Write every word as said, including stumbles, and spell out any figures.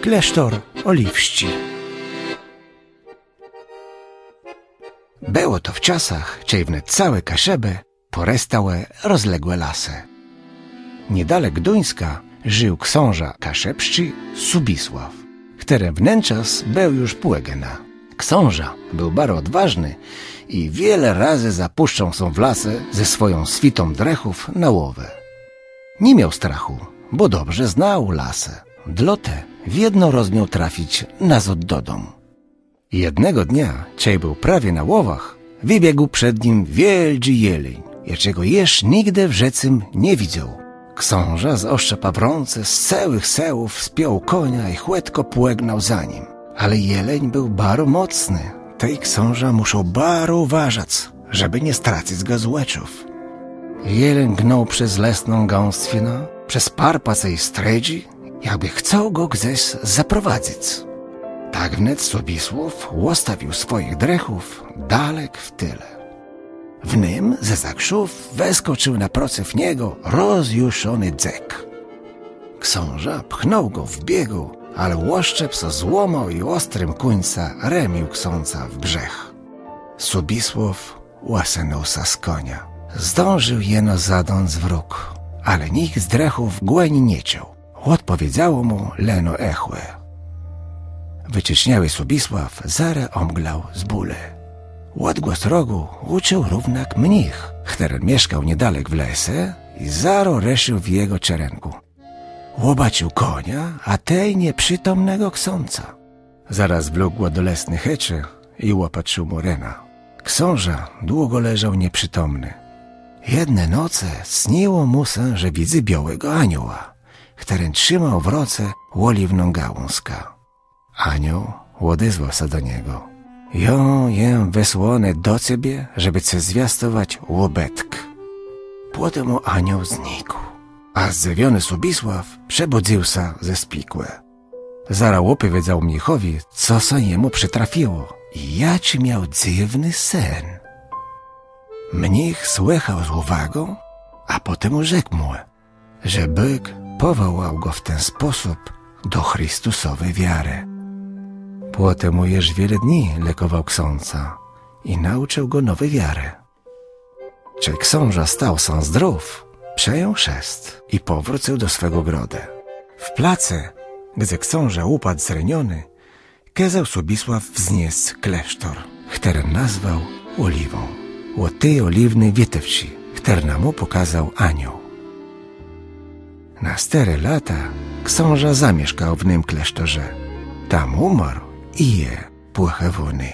Klôsztor òliwsczi. Bëło to w czasach, czej wnet całé Kaszëbë pòrôstałë rozległé lasë. Niedalek Gduńska żił ksążã kaszëbsczi Subisław, chtëren wnenczas béł ju pòganã. Ksążã béł baro òdwôżny i wiele razy zapùszczôł sã w lasë ze swòją switą drëchów na łowë. Ni miôł strachù, bò dobrze znôł lasë. Dlôte wiedno rozmiôł trafic nazôd dodóm. Jednégò dnia, czej béł prawie na łowach, wëbiégł przed nim wiôldżi jeléń, jaczégò jesz nigdë w żëcym nie widzôł. Ksążã z òszczepã w rãce z całëch sëłów spiął kònia i chùtkò pògnôł za nim. Ale jeléń béł baro mòcny, tej ksążã mùszôł baro ùwôżac, żebë nie stracëc gò z òczów. Jeléń gnôł przez lesną gãstwinã, przez parpacë i strëdżi, jakbë chcôł gò gdzes zaprowadzëc. Tak wnet Subisłôw òstawił swòjich drëchów dalek w tële. W nym zeza krzów wëskòcził naprocëm niegò rozjuszony dzëk. Ksążã pchnął gò w biegù, ale òszczep sã złómôł i òstrim kùńcã remił ksãca w brzëch. Subisłôw òsënął sã z kònia. Zdążił jeno zadąc w róg, ale nicht z drëchów gò ani nie czuł. Òdpòwiedzało mù leno echò. Wëczëczniałi Subisłôw zarô òmglôł z bólu. Òdgłos rogù ùczuł równak mnich, chtëren mieszkôł niedalek w lese i zarô rësził w jegò czerënkù. Òbôcził kònia, a tej nieprzëtomnégò ksãca. Zarô wlôkł gò do lesny chëczë i òpatrził mù renã. Ksążã długò leżôł nieprzëtomny. Jedny nocë sniło mù sã, że widzy biôłégò anioła, chtëren trzimôł w rãce òliwną gałązkã. Anioł òdezwôł sã do niegò: „Jô jem wësłóny do cebie, żebë cë zwiastowac ùbëtk”. Pòtemù anioł znikł, a zdzëwiony Subisłôw przebùdzył sã ze spikù. Zarô òpòwiedzôł mnichòwi, co sã jemù przëtrafiło i jaczi miôł dzywny sen. Mnich słëchôł z ùwôgą, a pòtemù rzekł mù, że Bóg pòwòłôł gò w ten spòsób do Christusowi wiarë. Pòtemù jesz wiele dni lekòwôł ksãca i naùcził gò nowi wiarë. Czej ksążã stôł sã zdrów, przëjął chrzest i pòwrócył do swégò grodë. W placu, gdze ksążã ùpadł zreniony, kôzôł Subisłôw wzniesc klôsztor, chtëren nazwôł Òliwą, òd ti òliwny wietewczi, chtërną mù pòkôzôł anioł. Na stôré lata ksążã zamieszkôł w nym klôsztorze. Tam ùmarł i je pòchòwóny.